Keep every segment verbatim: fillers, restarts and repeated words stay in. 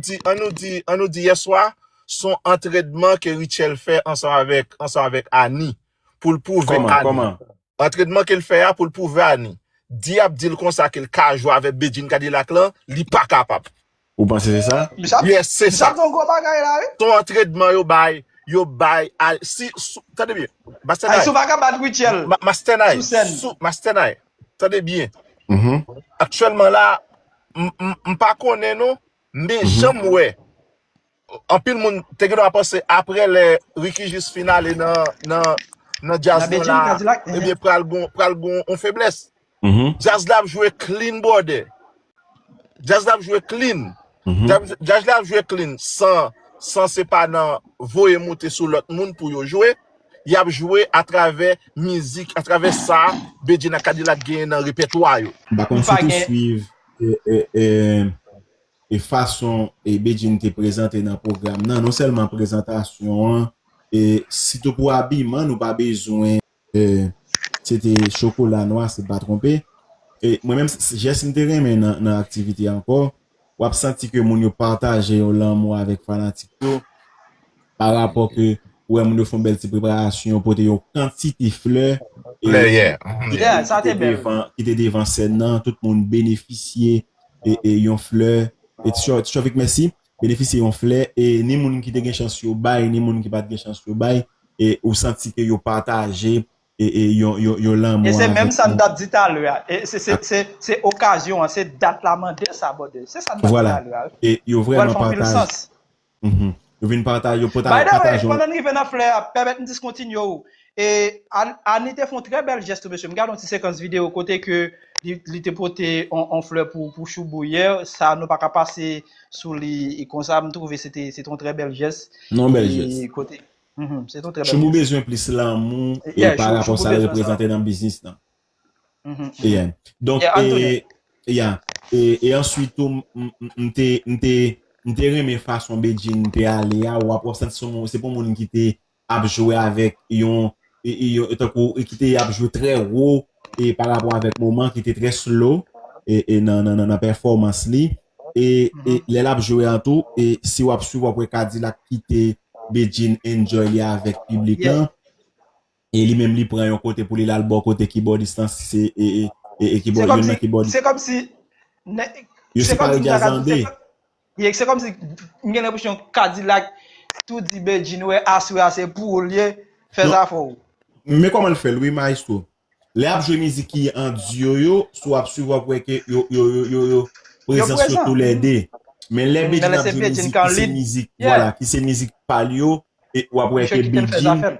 di, an nou di, an nou di yèswa, se yon antrènman ke Rutshelle fè ansanm avèk, ansanm avèk Annie, pou l pwouve Annie. Kòman, kòman? Antrènman ke l fè a pou l pwouve Annie. Di ap di l konsa ke l ka jwe avèk Bedjine Cadillac lan, li pa kapab. Ou panse se sa? Misye ap, yes, se misye sa. Ap fè yon gwo bagay la, wi. Se yon antrènman yo bay, yo bay, al, si, sou, tande byen. Master Ay, Nine. Si w pa ka bat Rutshelle Ma-, Master Nine, sou sèn. Sou, Master Nine, tande byen. Mhm. Aktyèlman la, m, m, m pa konnen non, men jan m wè, anpil moun te gen dwa panse apre lè Ricky Juste fin ale nan, nan, nan djaz nan la, ebyen, pral gon, pral gon on feblès. Djaz la ap jwe clean, brother. Djaz la ap jwe clean. Djaz, djaz la ap jwe clean san, san se pa nan voye moute sou lòt moun pou yo jwe. Y ap jwe atravè mizik, atravè sa Bedjine ak Cadillac genyen nan repètwa yo. M pa konn si w te swiv, e, e, e, e fason e Bedjine te prezante nan pwogram nan, non sèlman prezantasyon an, e sitou pou abiman, nou pa bezwen, e, se te chokola nwa, si m pa twonpe. E mwen menm, s-, jès m te renmen nan, nan aktivite a ankò, w ap santi ke moun yo pataje yon lanmou avèk fanatik yo, pa rapò ke ou wè moun yo fè yon bèl ti preparasyon, pote yon kantite flè, e flè, yeah. Mhm. Yeah, sa te bèl. Ki te devan, ki te devan sèn nan, tout moun benefisye e, e yon flè. E Ti Cho-, Ti Chovik, mèsi. Benefisye yon flè, e ni moun ki te gen chans yo bay, ni moun ki pa t gen chans yo bay, e ou santi ke yo pataje, e, e yon, yon, yon lanmou avèk nou. E se menm sa m t ap di talè a. E se, se, se, se okazyon an, se dat la mande sa, brother. Se sa m t ap di talè a, wi. Vwala. E yo vrèman pataje. Pral fè anpil sans. Mhm. Yo vin pataje, yo pata-, pataje. By the way, pandan n rive nan flè a, pèmèt m diskontinye w. E An-, Annie te fè yon trè bèl jès tou, mesye. M gade yon ti sekans videyo kote ke li, li te pote on, on flè pou, pou Choubou yè. Sa, nou pa ka pase sou li. E konsa, m twouve se te, se te yon trè bèl jès. Non, bèl jès. E kote, mhm, se te yon trè bèl jès. Choubou bezwen plis lanmou, e, yeah, pa rapò sa l reprezante nan biznis lan. Mhm, mhm. Yeah. Donk, yeah, e, yeah. E, e answit tou, m, m, m te, m te, m te renmen fason Bedjine te ale a, w ap, w ap santi se yon, se pou moun ki te ap jwe avèk yon, e, e, yon, e tankou, e ki te ap jwe trè wo, e pa rapò avèk moman ki te trè slow, e, e nan, nan, nan, nan pèfòmans li. E, e lè l ap jwe an tou, e si w ap swiv, w ap wè Cadillac kite Bedjine enjoy li avèk piblik lan. E li menm li pran yon kote pou li, l al bò kote kibòdis lan, si se, e, e, e, e kibò-, youn nan kibòdis. Se kòmsi, se kòmsi, yo separe djaz an de. Yeah, se kòmsi m gen lenpresyon Cadillac tou di Bedjine, wè, aswè a se pou ou l ye, fè zafè w. Men kòman l fè l, wi, maestro. Lè y ap jwe mizik ki an dyo yo, si w ap swiv, w ap wè ke yo, yo, yo, yo, yo prezans yo toulède. Men lè Bedjine ap jwe mizik ki se mizik, vwala, ki se mizik pa l yo, e w ap wè ke Bedjine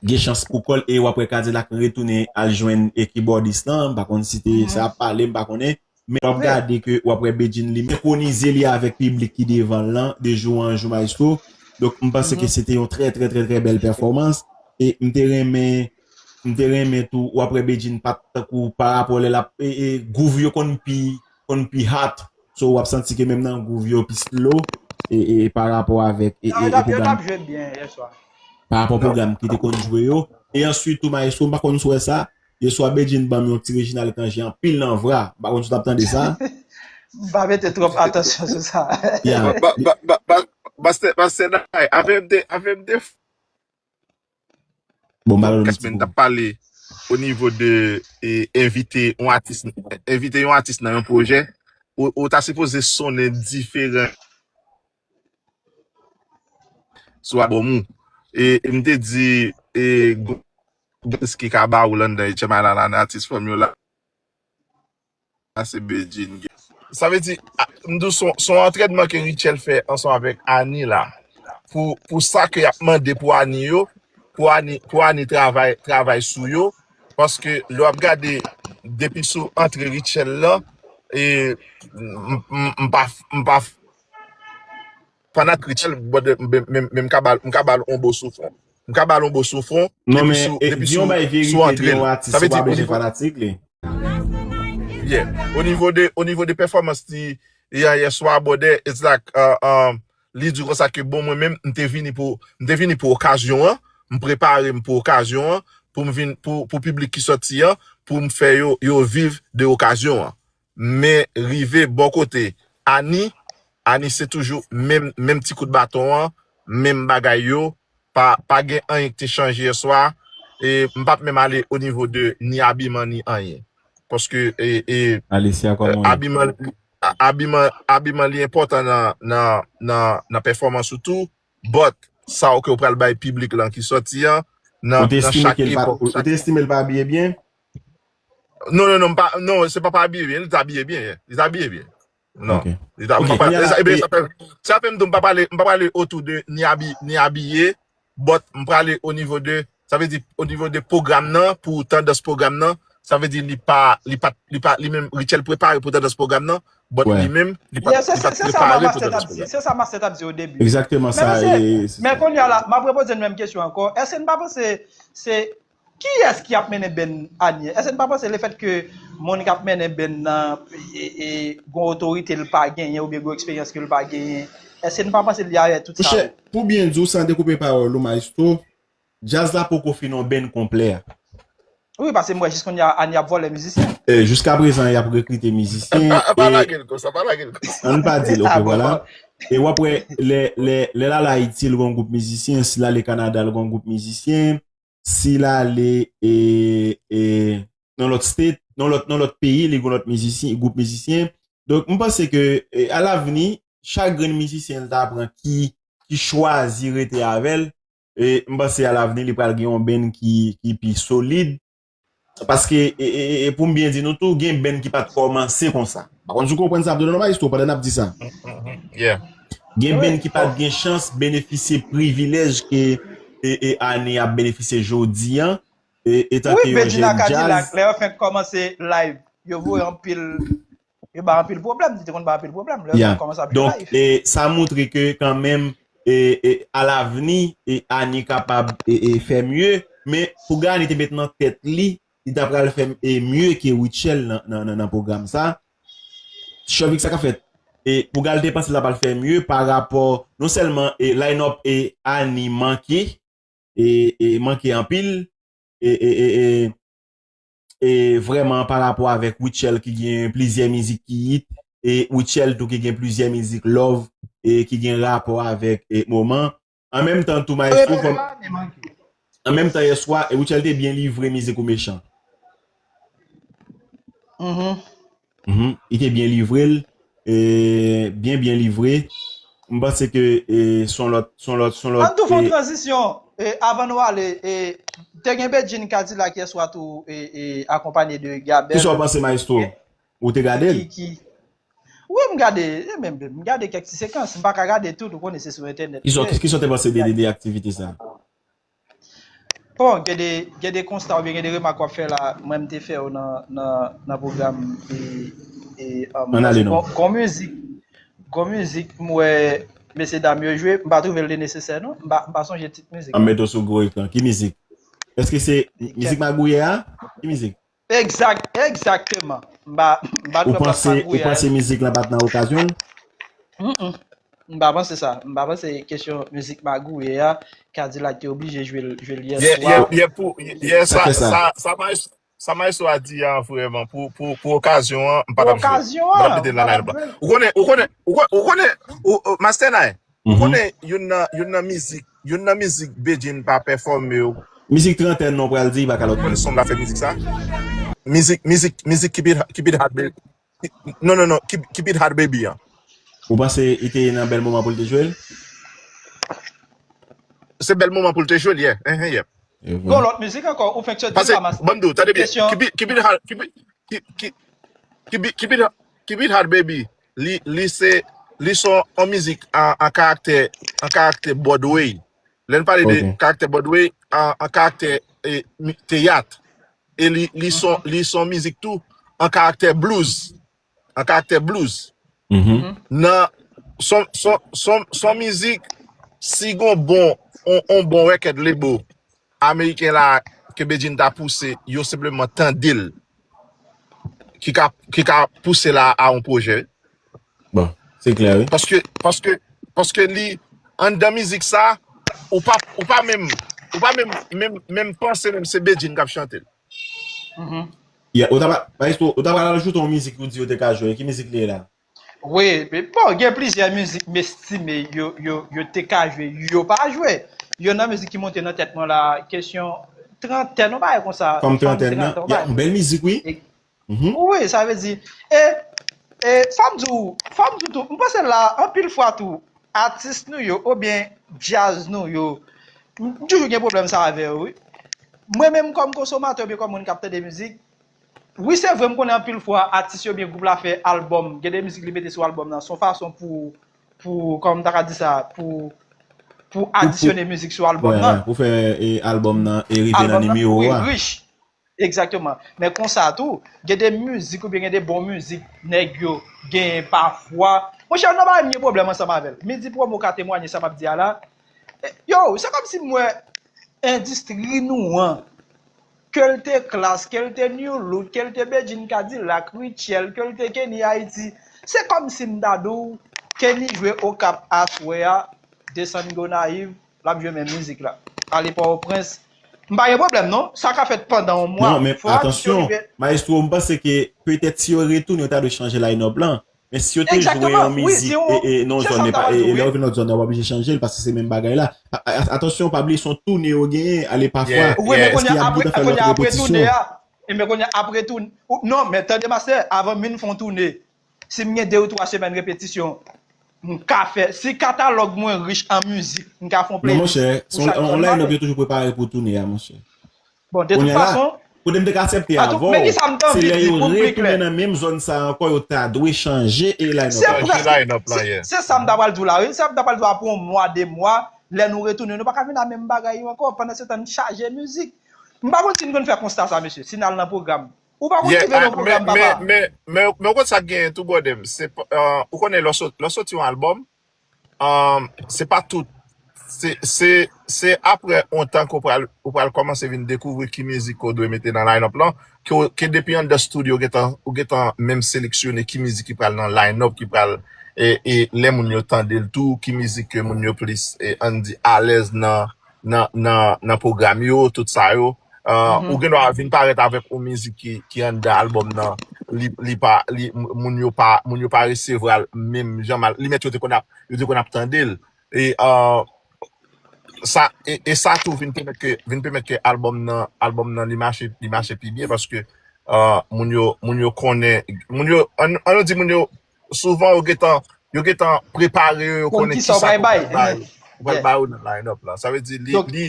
gen chans pou kò l, e w ap wè Cadillac retounen al jwenn e kibòdis lan, m pa konn si te sa ap pale, m pa konnen, men w ap gade ke w ap wè Bedjine li senkwonize li avèk piblik ki devan l lan, de jou an jou, maestro. Donk, m panse ke se te yon trè, trè, trè, trè bèl pèfòmans, e m te renmen, m te renmen tou, w ap wè Bedjine pa t tankou pa rapò lè l ap, e, e, gwouv yo konn pi, konn pi hot, so w ap santi ke menm nan gwouv yo pi slow, e, e, e pa rapò avèk, e, e, e pwogram. Pa rapò pwogram ki te konn jwe yo. E answit tou, maestro, m pa konn si w wè sa, yèswa Bedjine ban m yon ti Reginald Cangé anpil nan vra. M pa konn si w t ap tande sa. M pa mete twòp atansyon sou sa. Yeah. Ba, ba, ba, ba, ba, Master, Master Nine, afè m te, afè m te Bon, m pral Casman t ap pale o nivo de, e, envite yon atis, envite yon atis nan yon pwojè, ou, ou ta sipoze sonnen diferan sou albòm ou. E, e m te di, e, gwo, gwo ki ka ba ou anndan H M I la, la, nan atis fanm yo la. Sa se Bedjine gen. Sa vle di, a, m di w, se yon, se yon antrènman ke Rutshelle fè ansanm avèk Annie la. Pou, pou sa ke y ap mande pou Annie yo, pou Annie, pou Annie travay, travay sou yo. Paske lè w ap gade depi sou antre Rutshelle lan, e, m, m, m pa, m pa fanatik Rutshelle, but, men, men, men m ka ba l, m ka ba l on bo sou fwon. M ka ba l on bo sou fwon, non, depi men, sou, e, depi di yon sou, bay sou verite, antre di yon l. Atis, sa vle ou pa di, bezwen fanatik li. Yeah. O nivo de, o nivo de pèfòmans li, yè, yè swa, brother, it's like, uh, um, li di konsa ke bon, mwen menm, m te vini pou, m te vini pou okazyon an, m prepare m pou okazyon an, pou m vin, pou, pou piblik ki sòti an, pou m fè yo, yo viv de okazyon an. Men rive bò kote Annie, Ani se toujou menm, menm ti kout baton an, menm bagay yo, pa, pa gen anyen ki te chanje yè swa, e m p ap menm ale o nivo de ni abiman ni anyen. Paske, e, e, Alicia, kòman w ye? Abiman, a- abiman, abiman li enpòtan nan, nan, nan, nan pèfòmans ou tou, but sa w ke w pral bay piblik lan ki sòti an, nan, Ou te nan estime chak ke l pa, epòk, ou te estime l pa abiye byen? Non, non, non, m pa, non, se pa pa abiye byen, li te abiye byen, li te abiye byen. Non. Ok. Li ta, Ok, m pa pale, kounye a la, sa, ebyen, e- sa fè, sa fè m di w m pa pale, m pa pale otou de ni abi, ni abiye, but m prale o nivo de, sa vle di, o nivo de pwogram nan, pou tandans pwogram nan, sa vle di li pa, li pa, li pa, li menm, Rutshelle prepare pou tandans pwogram nan, but Wè. li menm, li pa, Yeah, se li pa se- se sa prepare pou Master t tandans ap di. pwogram. Se sa Master t ap di o debi. Egzakteman Men sa, mesye, e, se men sa. Kounye a la, m ap repoze l menm kesyon ankò. Èske n pa panse se kiyès ki ap mennen band Ani? Èske n pa panse lefèt ke moun k ap mennen band nan e, e, gon otorite l pa genyen oubyen gon eksperyans ke l pa genyen? Èske n pa panse li avè tout sa? Monchè, pou byen di w, san dekoupe pawòl ou, Maestro, djaz la poko fin yon band konplè. Wi, paske m wè jis kounye a Ani ap vòlè mizisyen. E, jiska prezan, y ap rekrite mizisyen. Pa, pa E lage l konsa, pa lage l konsa. ann pa di l, ok, Ah, bon, vwala. bon. E w ap wè, lè, lè, lè l al Ayiti, l gon gwoup mizisyen. Si l ale Kanada, l gon gwoup mizisyen. Si l ale e, e, nan lòt state, nan lòt, nan lòt peyi, li gon lòt mizisyen, gwoup mizisyen. Donk, m panse ke e, alavni, chak grenn mizisyen l ta pran ki, ki chwazi rete avè l, e, m panse alavni, li pral gen yon band ki, ki pi solid. Paske, e, e, e, e, pou m byen di nou tou, gen band ki pa t kòmanse konsa. Pa konn si w konprann sa m ap di w la, Maestro, pandan n ap di sa. Yeah. Gen Wi. Band ki pa t gen chans benefisye privilèj ke e, e, Ani ap benefisye jodi an, e, etanke Wi, yon Bedjine ak jèn Kadilak, djaz. Lè yo fenk kòmanse live, yo voye anpil, yo bay anpil pwoblèm, li te konn bay anpil pwoblèm, lè yo Yeah. fenk kòmanse ap jwe Donk, live. E, sa montre ke kanmenm, e, e, alavni, e, Ani kapab e, e, fè mye, men pou Gani te met nan tèt li, li ta pral fè e, mye ke Rutshelle nan, nan, nan, nan pwogram sa. Chovik, sa k ap fèt? E, pou Gal te panse l ta pral fè mye pa rapò, non sèlman e, line-up e, Ani manke, e, e, manke anpil, e, e, e, e, e vrèman pa rapò avèk Rutshelle ki gen plizyè mizik ki hit, e Rutshelle tou ki gen plizyè mizik love, e ki gen rapò avèk e, moman. An menm tan tou, Maestro, fò m, an menm tan yèswa, e Rutshelle te byen livre mizik Ou Mechan. Mhm. Mhm. Li te byen livre l, e, byen, byen livre. M panse ke e, s on lòt, s on lòt, s on lòt. Ann tou fè yon E, tranzisyon e, avan nou ale. E, te gen Bedjine Kadilak yèswa tou e, e, akonpanye de Gaber. Kisa w panse, Maestro? Ou te gade l? Ki, ki... Wi, m gade, e, men, m gade kèk ti sekans. M pa ka gade tout, ou konnen se sou entènèt. Kisa, kisa w te panse de, de, de aktivite sa? Bon, gen de, gen de konsta oubyen gen de remak w ap fè la, mwen m te fè yo nan, nan, nan pwogram e, e, um, Ann ale non. Gon, gon mizik, gon mizik, m wè mesye dam yo jwe, m pa twouve l te nesesè non, m pa, m pa sonje tit mizik. An mete w sou gwo ekran. Ki mizik? Èske se mizik Magouyè a? Ki mizik? Egzak, egzakteman. M pa, m pa Ou twouve panse, ou Magouyè a. Panse mizik la pa t nan okazyon l? Mm-mm. M pa panse sa. M pa panse kesyon mizik Magouyè a, Kadilak te oblije jwe l, jwe l yè Yè, swa. yè, yè, pou, yè, Sa sa, fè sa. Sa, sa, Maes- sa Maestro a di a vrèman, pou, pou, pou okazyon an, m pa t ap jwe. Okazyon M pa t ap an, mete l m pa nan t ap line-up la. jwe l. Ou konnen, ou konnen, ou konnen, ou konnen, ou, ou, Master Nine, ou Mhm. konnen youn nan, youn nan mizik, youn nan mizik Bedjine pa pèfòme yo. Mizik trantèn non pral di, pa kalòt. Mwen sonm la fè mizik sa. Mizik, mizik, mizik Keep It, Keep It Hot, Baby. Non, non, non, Keep, Keep It Hot, Baby an. Ou panse li te nan bèl moman pou l te jwe l? Se bèl moman pou l te jwe l, yeah. Ehe, yeah. E vre. Gon lòt mizik ankò, ou fenk soti Paske, la, Master. Ban m di w, tande byen, Kesyon Keep It, Keep It Hot, Keep It, Keep It, Keep It, Keep It, Keep It Hot, Baby, li, li se, li se yon mizik an, an karaktè, an karaktè Broadway. Lè n pale de Ok. karaktè Broadway, an, an karaktè e, mi- teyat. E li, li se yon, li se yon mizik tou an karaktè blues. An karaktè blues. Mhm. Nan son, son, son, son mizik, si gon bon, on, on bon record label ameriken la ke Bedjine ta pouse, yo senpleman tande l, ki ka, ki ka pouse l a, a yon pwojè. Bon, se klè, wi. Paske, paske, paske li, anndan mizik sa, ou pa, ou pa menm, ou pa menm, menm, menm panse menm se Bedjine k ap chante l. Mhm. Yeah, ou ta pa, pa ekspo, ou ta pral ajoute yon mizik ou di yo te ka jwe. Ki mizik li ye la? Wi, bon, gen plizyè mizik m estime yo, yo, yo te ka jwe, yo pa jwe. Youn nan mizik ki monte nan tèt mwen la, kesyon trantèn, yon bagay konsa. Kòm trantèn nan? Yon bèl mizik, wi. Wi, sa vle di, e, e fò m di w, fò m di w tou, m panse la, anpil fwa tou, atis nou yo, oubyen djaz nou yo, m toujou gen pwoblèm sa avè yo, wi. Mwen menm kòm konsomatè oubyen kòm moun k ap tande mizik, wi, se vre, m konnen anpil fwa atis yo oubyen gwoup la fè albòm, gen de mizik li mete sou albòm nan, se yon fason pou, pou, kòman m ta ka di sa, pou, pou adisyone mizik sou albòm nan. Pou fè albòm nan e rive nan nimewo a. Wi, rich. Egzakteman. Men konsa tou, gen de mizik oubyen gen de bon mizik nèg yo genyen pafwa. Monchè, nan bagay m gen pwoblèm ansanm avè l. Midi Promo ka temwanye sa m ap di a la. Yo, se kòmsi m wè endistri nou an, ke l te Klass, ke l te Nu Look, ke l te Bedjine Kadilak, Rutshelle, ke l te Kenny Haiti, se kòmsi m ta di w, Kenny jwe Okap aswè a, desann Gonayiv, l ap jwe menm mizik la. Ale Pòtoprens. M pa gen pwoblèm non, sa ka fèt pandan yon mwa. Non, men atansyon, Maestro, m panse ke petèt si yo retounen, yo ta dwe chanje line-up lan. Men si yo te jwe yon mizik e, e nan yon zòn, e lè yo vin lòt zòn nan, yo pa oblije chanje l, paske se menm bagay la. Atansyon, pa bliye se yon toune yo genyen, ale pafwa. Wi, men kounye a, apre, kounye a, apre toune a, e men kounye a, apre toune, non, men tande, Master, avan m vin fè yon toune, si m gen de ou twa semèn repetisyon, m ka fè, si katalòg mwen rich an mizik, m ka fè yon playlist. Non, monchè, se yon line-up yo toujou prepare pou toune a, monchè. Bon, de tout fason, kote m te ka aksepte avè w, se lè yo retounen nan menm zòn sa ankò, yo ta dwe chanje e line-up la. Se sa m ta pral di w la, wi. Se sa m ta pral di w, apre yon mwa, de mwa, lè nou retounen, nou pa ka vin a menm bagay yo ankò. Pandan se tan, n chaje mizik. M pa konn si n konn fè konsta sa, mesye, si n al nan pwogram. Ou pa konn rive nan pwogram, papa. Men, men, men, men ou konn sa k genyen tou, brother m. Se pa, euh, ou konnen lè w sot-, lè w soti yon albòm, um, se pa tout. Se, se, se apre yon tan ke w pral, ou pral kòmanse vin dekouvri ki mizik ke w dwe mete nan line-up lan, ke w, ke depi anndan studio, ou gentan, ou gentan menm seleksyone ki mizik ki pral nan line-up, ki pral, e, e lè moun yo tande l tou, ki mizik ke moun yo plis, e, ann di, alèz nan, nan, nan, nan pwogram yo, tout sa yo. Uh, ou gen dwa vin parèt avèk yon mizik ki, ki anndan albòm nan, li, li pa, li, moun yo pa, moun yo pa resevwa l menm jan mal, li mèt yo te konn ap, yo te konn ap tande l. E, uh, sa, e, e sa tou vin pèmèt ke, vin pèmèt ke albòm nan, albòm nan li mache, li mache pi byen paske, uh, moun yo, moun yo konnen, moun yo, ann, ann nou di moun yo, souvan yo gentan, yo gentan prepare yo, yo konnen kisa ke w pral bay, ou pral bay yo nan line-up la. Sa vle di, li, li,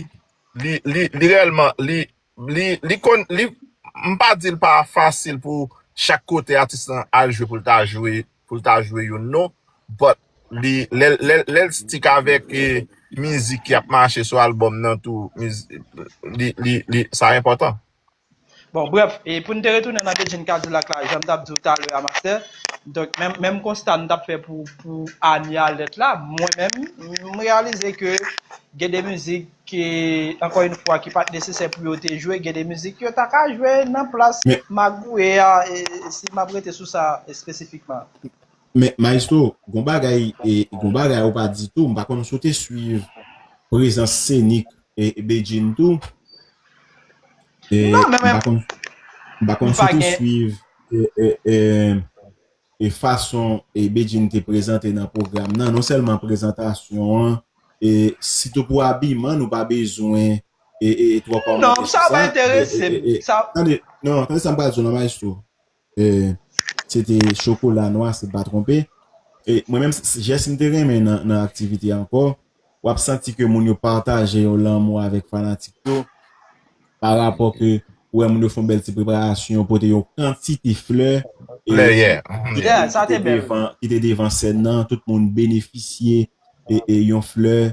li, li, li reyèlman, li, li, li konn, li, m pa di l pa fasil pou chak kote atis lan al jwe, pou l ta jwe, pou l ta jwe youn non, but li, lè, lè, lè l stick avèk, e, mizik ki ap mache sou albòm nan tou, miz-, li, li, li, sa enpòtan. Bon, brèf, e pou n te retounen nan Bedjine Kadilak la, jan m t ap di w talè a, Master, donk, menm, menm konsta n t ap fè pou, pou Ania Lèt la, mwen menm, m reyalize ke gen de mizik ke, ankò yon fwa, ki pa t nesesè pou yo te jwe, gen de mizik yo ta ka jwe nan plas Magouye a, e, si m ap rete sou sa espesifikman. Men, Maestro, gon bagay, e, gon bagay ou pa di tou, m pa konn si w te swiv prezans senik, e, Bedjine tou. E, m pa konn, m pa konn si w te swiv, e, e, e, e fason, e, Bedjine te prezante nan pwogram nan, non sèlman prezantasyon an, e sitou pou abiman, nou pa bezwen, e, e, e twò kòmante sou sa. Non, sa pa enterese m. Tande, non, tande sa m pral di w la, Maestro. E, se te Chokola Nwa, si m pa twonpe. E mwen menm, s-, jès m te renmen nan, nan aktivite a ankò, w ap santi ke moun yo pataje yon lanmou avèk fanatik yo, pa rapò ke ou wè moun yo fè yon bèl ti preparasyon, pote yon kantite flè, e, ki te devan, ki te devan sèn nan, tout moun benefisye, e, e yon flè.